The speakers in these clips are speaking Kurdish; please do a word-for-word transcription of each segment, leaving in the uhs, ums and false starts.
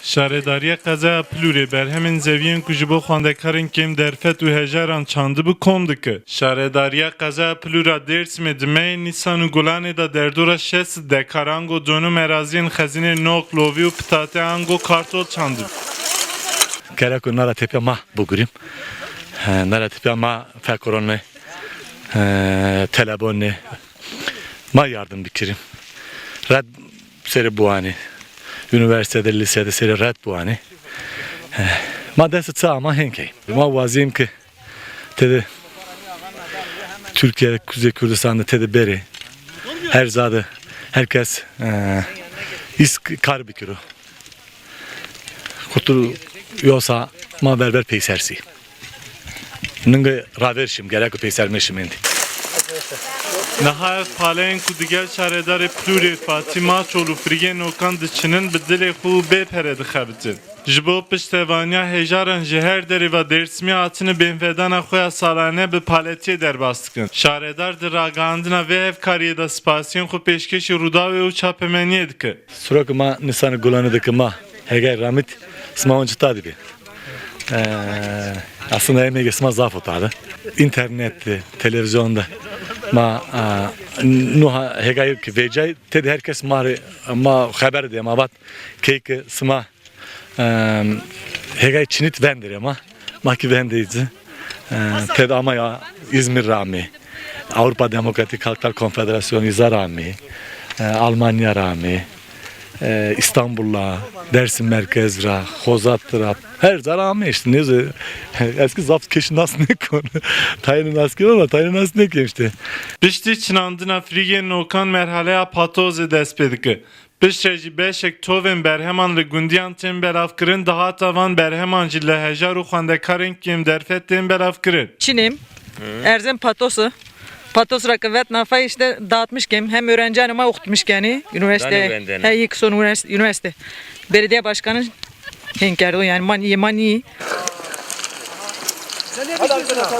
Şaredariya Qezaya Plûrê berhemên zeviyên ku ji bo xwendekarên kêm derfet û hejaran çandibû kom dike. Şaredariya Qezaya Plûra Dêrsimê di meyên Nîsan û Gulanê de derdora şêst dekaran ango dono meraziyên xezînê noq, lovî û pitate ango kartol çandibû. Gerek ku nara tepya ma bugurîm. He, nara tepya ma fekurone, he, telebone. Ma yardım bikirim. Red seri buani. Üniversitede, lisede seri red buani. He, ma dest ça ma henkey. Ma wazim ki tede Türkiye, Kuzey Kürdistan'da tede beri. Her zade, herkes, e, is kar bikiro. Kutu yosa ma berber peysersî. Ninge raverşim, gerek peyser meşim indi. Niha ev paleyên ku digel şaredarê Plûrê Fatî Maçol û Firîgê Nokan diçinin bi dilê xwe û bê pere dixebitin. Ji bo piştevaniya hejaran ji her derê ve Dêrsimê hatine bêhnvedana xwe ya salane bi paletiyê derbas dikin. Şaredar di ragihandina vê hevkariyê de spasiyên xwe pêşkêşî Rûdawê û çapemeniyê dike. Surok ma nisanê gulanê dike ma hegay ramit sima hûn çita dibe. Ee, aslında em hege sima zaf otade. İnternet, televizyon de ma, e, nuha hegay ki vecay tedi herkes ma re, ma xeber de ma vat keyke sima, e, hegay çinit vendire ma. Ma ki vendeyci. E, ted ama ya İzmir rami. Avrupa Demokratik Halklar Konfederasyonu za rami. E, Almanya rami. E, İstanbul'a, Dersim merkez ra, Xozat ra, her zara ame işte. Neyse, eski zaf keşi nas nekon. Tayini nas kir ama tayini nas nekin işte. Piştî çinandina Firîgê Nokan merhaleya patozê dest pê dike. Piştre jî beşek tovên berheman li gundiyan tên belavkirin, dihata van berheman jî li hejar û xwendekarên kêm derfet tên belavkirin. Çinêm, erzên patosu. Patos ra ke vet nafay işte dağıtmış kem. Hem öğrenciyanê ma oxutmiş kenî. Üniversite. Danê wendene. He, yek son üniversite, üniversite. Belediye başkanı hên kerdo yani man iyi, man iyi.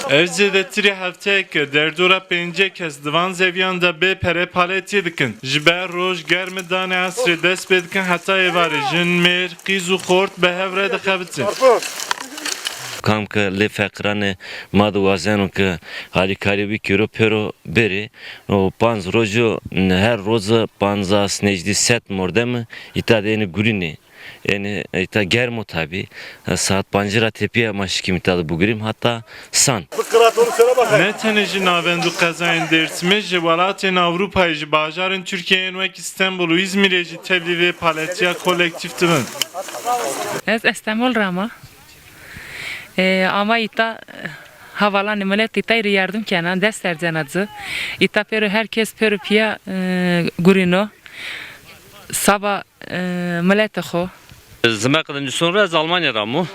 Ev zêdetirî hefteyek e, derdora pêncê kes di van zeviyan de bê pere paletiyê dikin. Ji ber roj germi danê esrê dest pê dikin heta êvarê jin, mêr, qîz û xort bi hev re dixebitin. Kam ke lê feqiranê ma diwazeno ke alîkarî wî kiro pêro berê, no panz rojo, her roze panzas nêjdî sed mordem îta de êne gurînê. Êne îta germo tabî. Saet pancî ra tepîya ma şikîm îta de bugurîm hata san. Ne tenê ji navend û qezayên Dêrsimê, ji welatên Ewropayê, ji bajarên Tirkiyeyên wek Stenbul û Îzmîrê jî tevlî vê paletiya kolektîf dibin. Ez Estemol ra ma. E, ama îta, e, havalanê milet îta rê yardım kena, dest erzena ci. Îta pêro herkes pêro piya, e, gurîno. Saba, e, miletê xo. Zimek de nûson re ez Almanya ra mo.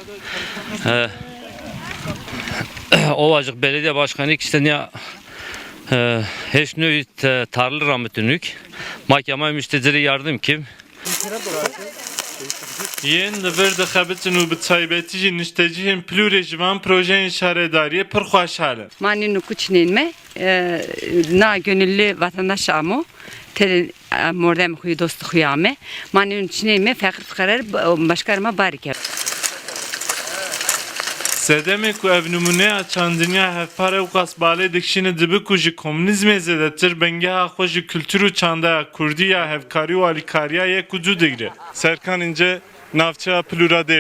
E, Ovacık Belediye Başkanı işte niya, e, heş nû te-, tarlı ra mitinük. Ma ki ama işte ci rê yardım kim. Yên li vir dixebitin û bi taybetî jî niştecihên Plûrê ji van projeyên şaredariyê pir xweşhal in. Ma nîn û kuçinên me, e, na gönüllü vatandaş amo, têdê, e, mordem xwî, dost xwî ame. Ma nîn û çinên me feqir fiqere, başkar ma barike. Sedemê ku ev nimûneya çandiniya hevpar ewqas balê dikişîne dibe ku ji komunîzmê zêdetir bingeha xwe ji kultur û çandaya kurdî ya hevkarî û alîkariya yek û du digre. Serkan Înce, navçeya Plûra Dêrsim.